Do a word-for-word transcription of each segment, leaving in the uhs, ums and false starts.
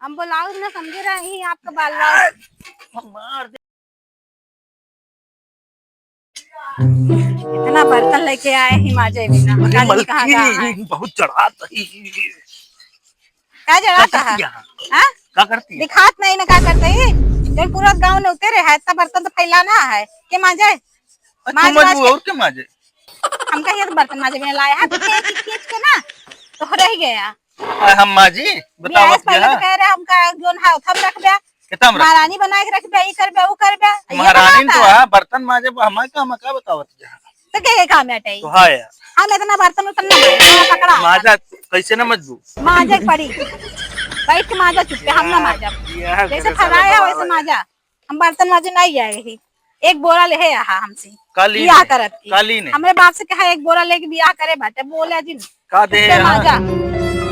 हम ब्लाउज ना समझे रहे ही आपका बाल ब्लाउज। मार दे। इतना बर्तन लेके आए ही माजे बिना, अरे पता नहीं कहाँ मलकिन, कहाँ है। बहुत चढ़ात ही। का जड़ात है? हाँ? का करती है? दिखात नहीं ना का करते ही। जब पूरा गांव नौते रहे है, इतना बर्तन तो फैलाना है। के माजे? अरे माज, तू माज माजू के। और के माजे? हम कहिए तो बर्तन माजे बिना लाया है, तो खींच, खींच के ना, तो रह गया। आ, हम माजी, बताओ बियाह से पहले तो कह रहे हमका जोन है, उठम रख दे। कितना हम रख? महारानी बना के रख दे, ई कर दे, ऊ कर दे। ये महारानी तो बताता। हाँ, बर्तन माजे, हमारे काम का बतावत जा। तो के, के काम है अटई? तो हाँ यार। हम इतना बर्तन उर्तन ना माजे, पकड़ा। माजा कैसे ना मजबू? माजे पड़ी। बैठ के माजा चुप के, हम ना माजा। जैसे फराया है वैसे माजा। हम बर्तन माजे नहीं आए ही। एक बोरा लेहे आहा हमसे। काली बियाह ने, करत की। काली ने। हमरे बाप से कहा एक बोरा लेके बियाह करे बाटे, बोले जिन। का दे चुपके यहाँ? माजा।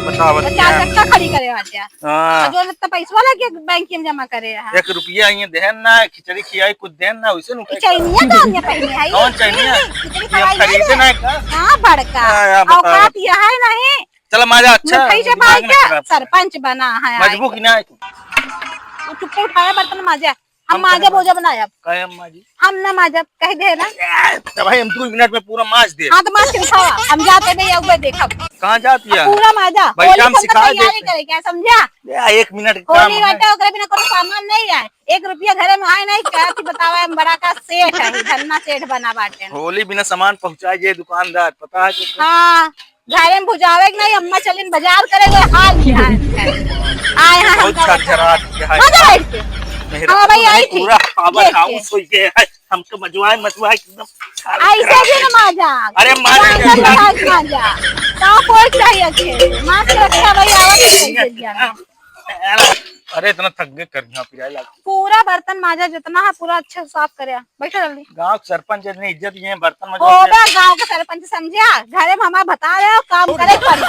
बतावत तो चार चक्का खड़ी करे बाटे। हाँ। और जो लगता पैसवा लगे बैंक में जमा करे आहा। एक रुपया ये देहन ना, खिचड़ी खियाई कुछ देहन ना, उसे नु चैनिया तो हमने पहने है। कौन चैनिया? खिचड़ी ये खवाई खरीदे नहीं ना का? हाँ, बड़का। हाँ, यार, बताओ। औकात यह है नहीं। चला माजा अच्छा, मिठाई से दिमाग भाई ना क्या? खराब कर। सरपंच बना है आज। मजबू की ना है तू? वो चुप्पे उठाया बर्तन माजा। हम हम माजा कहे बोझा बनाए अब। कहे हम माजी। हम ना माजब, कह दे ना। ए, तो भाई हम दो मिनट में पूरा माज दे। हाँ, तो माज के दिखावा। हम जाते नहीं, अब देखब। कहाँ जाती है? पूरा माजा। भाई, होली काम फंड सिखा दे। तैयारी करे क्या, समझा? ए, एक मिनट के काम होली है। बाटे, ओकरे बिना कोनो सामान नहीं है। एक रुपया घरे में आए नहीं, क्या थी बतावा, हम बड़ा का सेठ है, धन्ना सेठ बना बाटे। होली बिना सामान पहुँचाए जे दुकानदार, पता है तुमको? हाँ। घरे में बुझावे के नहीं, अम्मा चलिन बाजार करे, वो हाल बिहार है। आए हैं बहुत हमका झरझरात बताओ। है। मजा आए के। मेहरारू हाँ भाई, नहीं, आई थी। पूरा पावर देख के। हाउस हो गया है। हमको मजवाए, मजवाए एकदम। ऐसे भी ना माजा। अरे माजा माजा के क्या? माजा, माजा। का पोर चाहिए अच्छे? मास्क रखा भाई, आवाज नहीं दे दिया। अरे इतना थक गए कर यहाँ पिराए लाग। पूरा बर्तन माजा जितना है, पूरा अच्छे से साफ करे। बैठो जल्दी। गांव के सरपंच इतनी इज्जत ये बर्तन में हो बे, गांव के सरपंच समझिया, घरे में हमार बता रहे हो, काम करे पड़ी।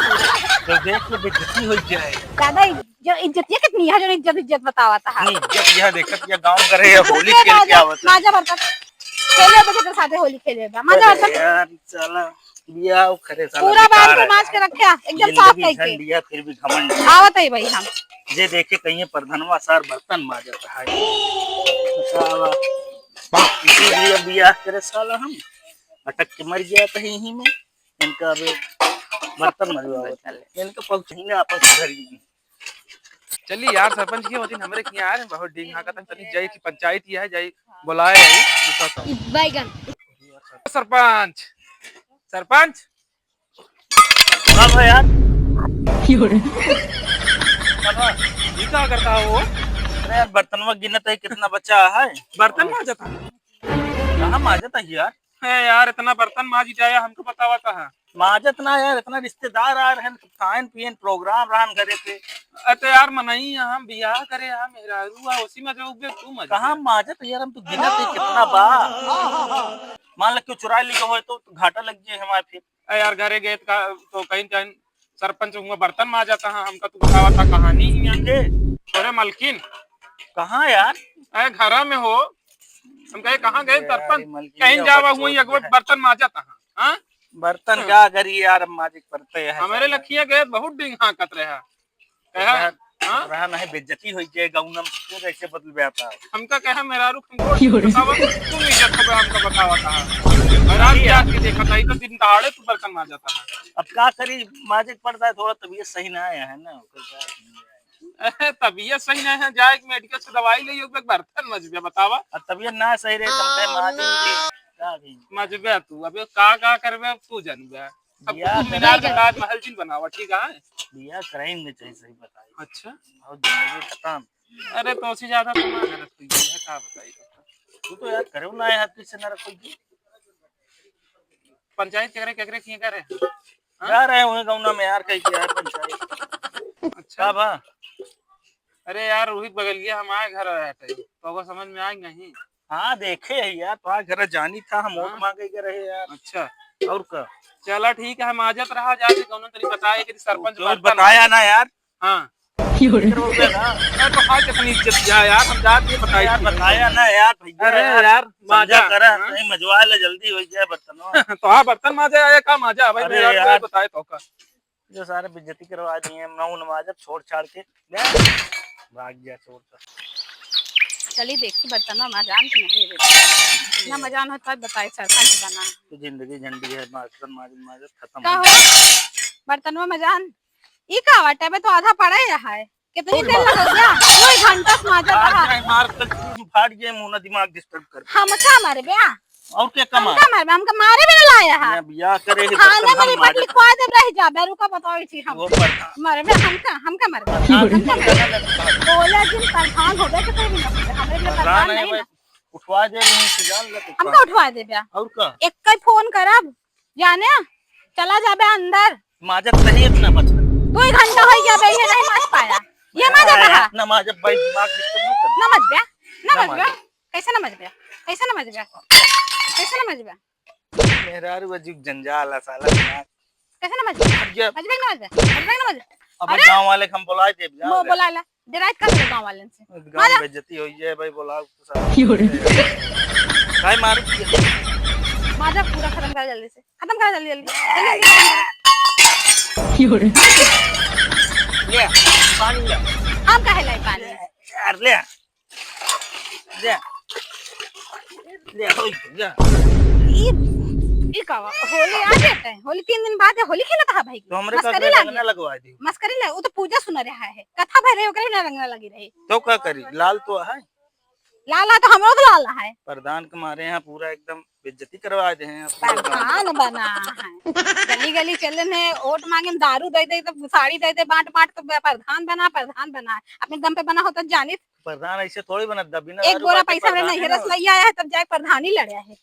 तो देख के बेइज्जती हो जाए। ज्यादा इज-, जो इज्जतिया कितनी है, जो इज्जत, इज्जत बतावा था। नहीं, इज्जत यह देखत, यह गांव करे, ये होली खेल के आवत है। माजा बर्तन खेले बे, तो साथे होली खेले बे, माजा अरे बर्तन। यार, साला, बिया करे साला, पूरा बांध के माज के रखे, एकदम साफ करके। झंडिया, फिर भी घमंड। आवत है भाई हम। जे देखे कहीं प्रधनवा सार बर्तन माजत है। बतावा। इसीलिए बियाह करे साला हम अटक के मर गया था यहीं में। इनका अबे बर्तन मजवावत है। इनका पहुँचही ना आपस घर ही। चली यार, सरपंच की होती हमरे किया यार, बहुत डींग हाँकत है। तनी जाई की पंचायत ही है, जाई बुलाए है, रुका तो। बैगन। सरपंच, सरपंच। हाँ भाई यार। ये का करता हो? अरे यार, बर्तनवा गिनत है, कितना बचा है। बर्तन माजत है? कहाँ माजत है यार? है यार, इतना बर्तन माजी जाए, हमको बतावा कहाँ? माजत ना यार, इतना रिश्तेदार आ रहे हैं, खाएन पियन, प्रोग्राम रहन करे थे। अरे तो यार, मनई यहाँ बियाह करे, यहाँ मेहरारू आ, उसी में जाओगे तू मजा। कहाँ माजत यार, हम तो गिनत है कितना बा। मान लो क्यों चुरा ली हो तो घाटा लग जाए हमारे फिर। ए यार, घरे गए का तो कहीं जान सरपंच हुआ बर्तन माजत है, हमका तू बतावा था कहानी ही यहाँ। के? अरे मलकिन। कहाँ यार? ए, घरा में हो। हम कहे, "कहाँ गए अरे सरपंच?" मलकिन, कहीं जावा हुई, एक बार बर्तन माजत है, हाँ? बर्तन हाँ। क्या करी यार, अब माजिक पड़ते हैं हमारे साला। लखिया गए बहुत डिंग हाँकत रहा। कहा, ओकरा, हाँ? ओकरा नहीं बेइज्जती होई जाए, गाँव नाम क्यों कैसे बदल जाता है? हमका कहा मेहरारू हमको बतावा, तुम इज्जत को हमको बतावा था। मेहरारू क्या? जाके देखा था, ये तो दिन दहाड़े तू बर्तन माजत है। अब क्या करी, माजिक पड़ता है, थोड़ा तबीयत सही ना आया है ना, ओकर क्या? अरे, तबीयत सही नहीं है, जाए एक मेडिकल से दवाई ले, एक बर्तन मजबे, बतावा। अब तबीयत ना सही रहे, चलते माजिक का भी। मजबे तू, अबे का, का करबे, तू जानबे। अब बियाह कुतुब मीनार का ताजमहल जिन बनावा, ठीक है? बियाह कराई में चाहिए, सही बताई। अच्छा। और जिंदगी खत्म। अरे, तो से ज्यादा तो ना गलत हुई है, का बताई तो। तू तो यार करेउ ना यार, तू से ना रखो जी। पंचायत केकरे, केकरे किए करे? हाँ? जा रहे हैं वहीं गौना में यार, कहीं किया है पंचायत। अच्छा। का बा? अरे यार, वही बगलिया हमारे घर रहते हैं, तो ओकर समझ में आए नहीं? हाँ, देखे है यार, तुम्हारे घर जानी था, हम वोट हाँ। मांगे के रहे यार। अच्छा। और का? चला ठीक है, हम आजत रहा, जाके कौनो तरी बताए कि सरपंच तो बर्तन बताया मांगे। ना यार। हाँ। क्यों रे? इधर हो गया ना। अरे तो हाँ, कितनी इज्जत दिया यार, हम जाके बताई यार, थी। बताया ना यार, भैया अरे यार, यार, समझा माजा, करा, हाँ? नहीं मजवा ले, जल्दी हो जाए बर्तनवा। तो हाँ, बर्तन माजा आया, का माजा? भाई, अरे मेरा यार। बताए तो का। जो सारे बेइज्जती करवा दिए, हम नौ नमाज अब छोड़ छाड़ के। ले। भाग गया चोर का। चली देखी बर्तनवा मजान के नहीं रे। ना मजान हो तब बताए सरपंच बना। तो जिंदगी झंडी है, बर्तन माजत माजत खत्म का हो। बर्तनवा मजान ई का बाटे? अबे तो आधा पड़ा ही रहा है। कितनी देर लग गया? दो घंटा से माजत आज रहा। नहीं मार कल तू फाड़ गए मुंह ना दिमाग डिस्टर्ब कर। हम का मारे बे? और क्या कमा? हमका मारे, हमका मारे भी ना लाया है। मैं बियाह करे ही थाने में रिपोर्ट लिखवा दे रह जा, बेरू का बताओ छी हम। वो प्रधान। मारे बे, हमका, हमका मारे बे। प्रधान हमका मारे। बोला जिन प्रधान हो गए तो कोई भी ना बोले। हमरे लिए प्रधान प्रधान है नहीं भाई, ना। उठवा दे नहीं तो जान ले तू हमका का। उठवा दे बे। और का? एक कई फोन करब, जाने, चला जाबे अंदर। माजत नहीं इतना बचपन। दो ही घंटा हो गया बे, ये नहीं माज पाया। ये माजत अरे, रहा। इतना माजत भाई, दिमाग डिस्टर्ब नहीं कर। ना माज बे, ना ना माज बे। माज। कैसे ना मजबे? कैसे ना मजबे? कैसे ना मजबे? मेहरारू अजीब जंजाल है साला दिमाग। कैसे ना मजबे? हट जा। मजबे ना मजबे? मजबे ना मजबे? अब अरे! गाँव वाले के हम बुलाए देब, जान मो ले। बुला ला। डेराइट कर ले गाँव वाले से। गाँव मारा। बेइज्जती होई है भाई, बुलाओ तो साला। क्यों रे? काहे मारू किया? माजा पूरा खत्म कर जल्दी से। खत्म कर जल्दी, जल्दी। जल्दी, जल्दी खत्म कर। क्यों रे? ले, पानी ले। हम काहे लाई पानी? यार, ले। ले। ले, होई, जा। ई, ई का बा? होली आ जाता है। होली तीन दिन बाद है, होली खेलत हा भाई। तो हमरे का मस्करी घर लागे। रंगना लगवा दी। मस्करी लागे, वो तो पूजा सुना रहा है। कथा भरे ओकरे ना रंगना लगी रही। तो का करी? लाल तो है। लाला तो हमरो तो लाला है। प्रधान के मारे यहाँ पूरा एकदम बेइज्जती करवा दे हैं। प्रधान बना है। गली गली चले हैं, वोट मांगे, दारू दे दे, तो साड़ी दे दे, बांट बांट, तो प्रधान बना, प्रधान बना। अपने दम पे बना होता जानित। प्रधान ऐसे थोड़ी बनत बा, बिना एक दारू बोरा बाटे पैसा में प्रधान नहीं है रस ना। लैया आया है, तब जाके प्रधानी लड़े है।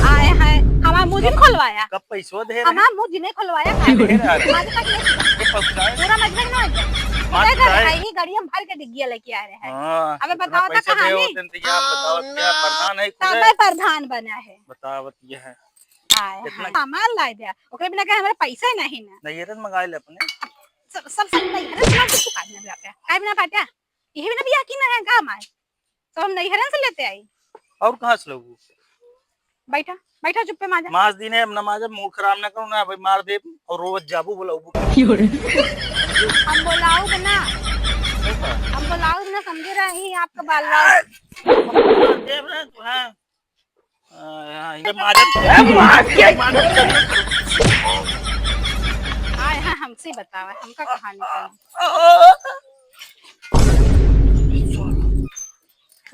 आए हैं, हमार मुँह जिन खोलवाया। कब पैसवा दे रहे? हमार मुँह जिने खोलवाया, का दे रहे? आज तक नहीं। ये पहुँचाए। पूरा मजबूर ना हो जाए। मार उधर जाए। है, ये गाड़ी हम भर के डिग्गिया लेके आ रहे हैं। हाँ, अबे इतना बताओ तो पैसा दे कहानी। होते हैं तो ये आप बताओ क्या प्रधान है खुद? तबे प्रधान बना है। बतावत ये है। आए कितना? हैं, सामान ला दिया, ओकरे बिना कहे हमारे पैसा ही नहीं ना। नहीं, ये तो मंगा ले अपने। सब, सब, सब नहीं है, सब कुछ काट ले जाते हैं। काहे बिना पाट्या? यही बिना बियाह की ना है, काम आए। तो हम नैहरन से लेते आई। और कहाँ से लोगू? बैठा, बैठा चुप्पे माजा। माज दिन है, अब ना माजा, मूड खराब ना करो ना, भाई मार दे और रोज जाबू बोलाबू। हम बोलाउब ना। हम बोलाउब ना, समझे रही आपका बाल बाल। देव रहे तू, हाँ। हाँ, हाँ, ये माजा, ये माजा, ये माजा। आए हैं हमसे बतावा, हमका कहानी सुनाओ।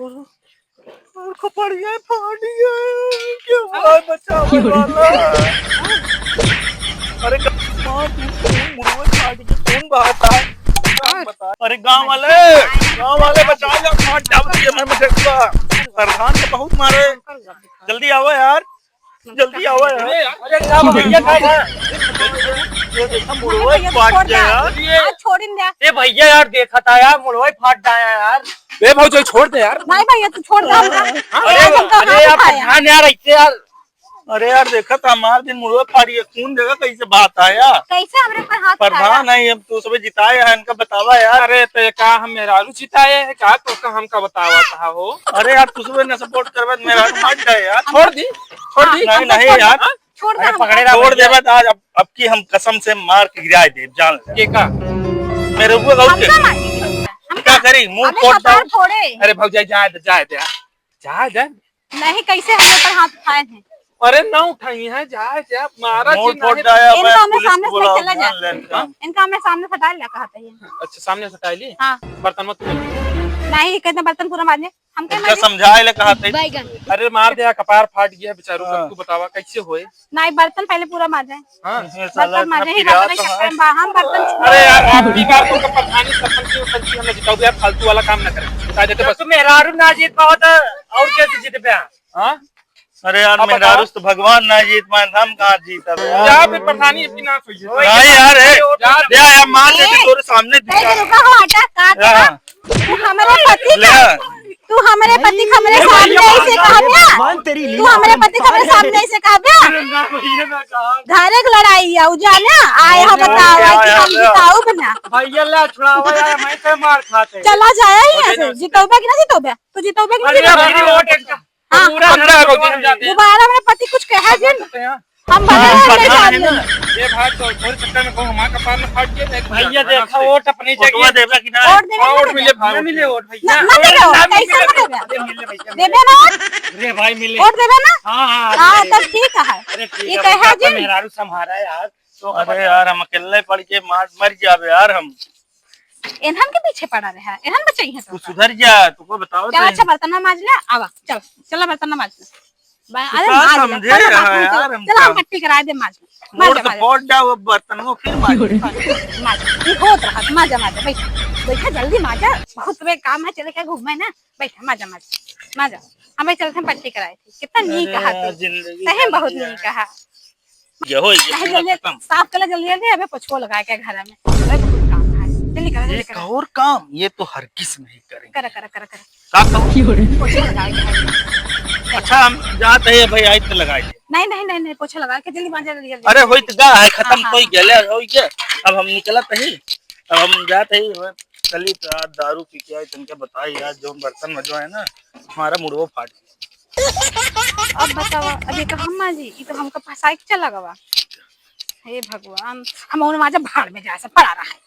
और, और खोपड़िया फाड़ गया। क्या हुआ है बचावे वाला? अरे, माँ, तू खून मुड़वे फाड़ के खून बहाता है। अरे, गाँव वाले, गाँव वाले बचाओ यार, मार डाल दिया मैं, मैं देखूंगा। प्रधान तो बहुत मारे। जल्दी आओ यार। जल्दी आवा यार। अरे यार, अरे का भैया, का है? ये देखा, मुड़वा ही फाट गया यार। आज छोड़ ही दे। ए भैया यार, देखा था यार, मुड़वा ही फाट गया यार। ए भौजी, छोड़ दे यार। नहीं भैया, तू छोड़ दे हमका। अरे, अरे यार, प्रधान यार, ऐसे यार। अरे यार, देखा था हमार दिन मुड़वा फाड़ी है, खून देखा कैसे बात आया। कैसे हमरे पर हाथ उठाया? प्रधान है, हम तो सबे जिताए हैं, इनका बतावा यार। अरे तो ये का हम मेहरारू जिताए हैं का, तो का हमका बतावा था हो? अरे यार, तू सबे ना सपोर्ट करबे, मेहरारू मर जाए यार। छोड़ दी, छोड़ दी। नहीं, नहीं यार। छोड़ दे, अरे, पकड़े रहा छोड़ दे बस, आज अब, अब की हम कसम से मार के गिराए दे, जान ले। के का? मेरे ऊपर गौर के। हम का करी? मुंह फोड़ दो। अरे भौजाई, जाए दे, जाए दे, जाए दे। नहीं, कैसे हमारे पर हाथ उठाए हैं? अरे ना उठाई हैं, जाए, जाए, मारा मुंह फोड़ दे। इनका हमें सामने से चला जाए। इनका हमें सामने से हटा लिया, कहा था ये। अच्छा, सामने से हटा ली? हाँ। बर्तन मत। नहीं, कहते बर्तन पूरा मारने। हमके इनका मारे। समझाए ले कहा थे। बैगन। अरे मार दे, कपार फाट गया बेचारू का, हाँ। तू बतावा कैसे होए? नहीं, बर्तन पहले पूरा मार जाए। हाँ। ये साला बर्तन मार इतना जाए, ही पिरात बर्तन है। चक्कर में बा-, हम बर्तन छुआ। अरे यार, आपकी बार तो प्रधानी सरपंची उरपंची हम ना जिताओ यार, फालतू वाला काम ना करें। बता देते बस। तुम मेहरारू ना जीत पाओ तो और कैसे जीत पे? हाँ? अरे यार, अब बताओ। मेहरारू से तो भगवान ना जीत पाए, हम कहाँ जीतब यार? जा फिर प्रधानी अपनी ना सोइए। नहीं यार, ए, जा। जा यार, मार देते तोरे सामने ए, दिखा। रुका हो, हटा, का, का? हाँ। तू हमरे पति ले। का, तू हमरे पति का हमरे सामने ऐसे कहबे? तू हमरे पति का हमरे सामने ऐसे कहबे? घरे के लड़ाई है, उ जाने, आए हो बताओ, आए कि हम जिताउब ना। भैया ला छुड़ावा यार, मैं से मार खाते। चला जाए यहाँ से, जितौबे कि ना जितौबे? तू जितौबे कि ना जितौबे? हाँ। पूरा हमरा हो गया। दोबारा मेरा पति कुछ कहा जिन। हम भले हम नहीं प्रधान है ना। ये भाई तो थोड़े चक्कर में कहूँ हमारा कपार में फाट गया, देख भैया, देखा, वोट अपनी जगह। देबा कि ना? वोट देबे हाँ, ना वोट देबे। मिले भाई, ना मिले वोट भैया। ना, ना देबे वोट, ना, कैसे ना देबे? देबे भैया, देबे ना वोट? अरे भाई, मिले। वोट देबे ना? हाँ, हाँ, हाँ, अरे। तब ठीक है। अरे ठीक ये है कहे भैया, जी। आपका मेहरारू संभारा है यार। तो अरे यार, हम अकेले पड़ के मार, मर जाबे यार हम। एनहन के पीछे पड़ा रहा, एनहन बचाई है तो तू का? सुधर जा, तुमको बताओ चल, तो। अच्छा, बर्तन माज ले, आवा, चल, चला बर्तन माज ले। बा-, तू अरे का माज ले, समझे चला रहा बर्तन, यार चला, हमका? चला, हम पट्टी कराए दे, माज ले, माज मोड़ ले, तो माज ले। फोड़ जाओ, अब बर्तन वो फिर मार। माज, ये होत रहा, माजा, माजा, बैठ, बैठा जल्दी माजा, बहुत बे काम है, चले क्या घूमे ना, बैठा, माजा, माजा, माजा, हम भाई चलते हैं पट्टी कराए थे, कितना नीक अरे कहा यार, तू, जिंदगी सही में का बहुत दिया नीक है। कहा। ये हो, ये नहीं, पूरा जल्दी, खत्म। साफ कर ले, जल्दी, जल्दी, अबे पोछो लगा के घर में। अबे बहुत काम है। जल्दी करा, जल्दी एक करा। और काम, ये तो हरगिज नहीं करेंगे। करा, करा, करा, करा। का कहूँ? पोछो लगा के घर में। अच्छा, हम जाते हैं भाई, आई तो लगाई दे। नहीं, नहीं, नहीं, नहीं, पोछो लगा के जल्दी मांजा, जल्दी, जल्दी। अरे, होई तो गा है, खत्म हाँ, हाँ, कोई हाँ। गले, होई क्या? अब हम निकलत ही, अब हम जाते ही, चली तो यार, दारू पी के आई, तुमके बताई यार, जो बर्तन मजो है ना, हमारा मुड़वो फाट गया। अब बतावा, अब ये तो हम माजी, ये तो हमका फंसाए के चला गवा। हे भगवान, हम उन माजा भाड़ में जाए से पड़ा रहा है।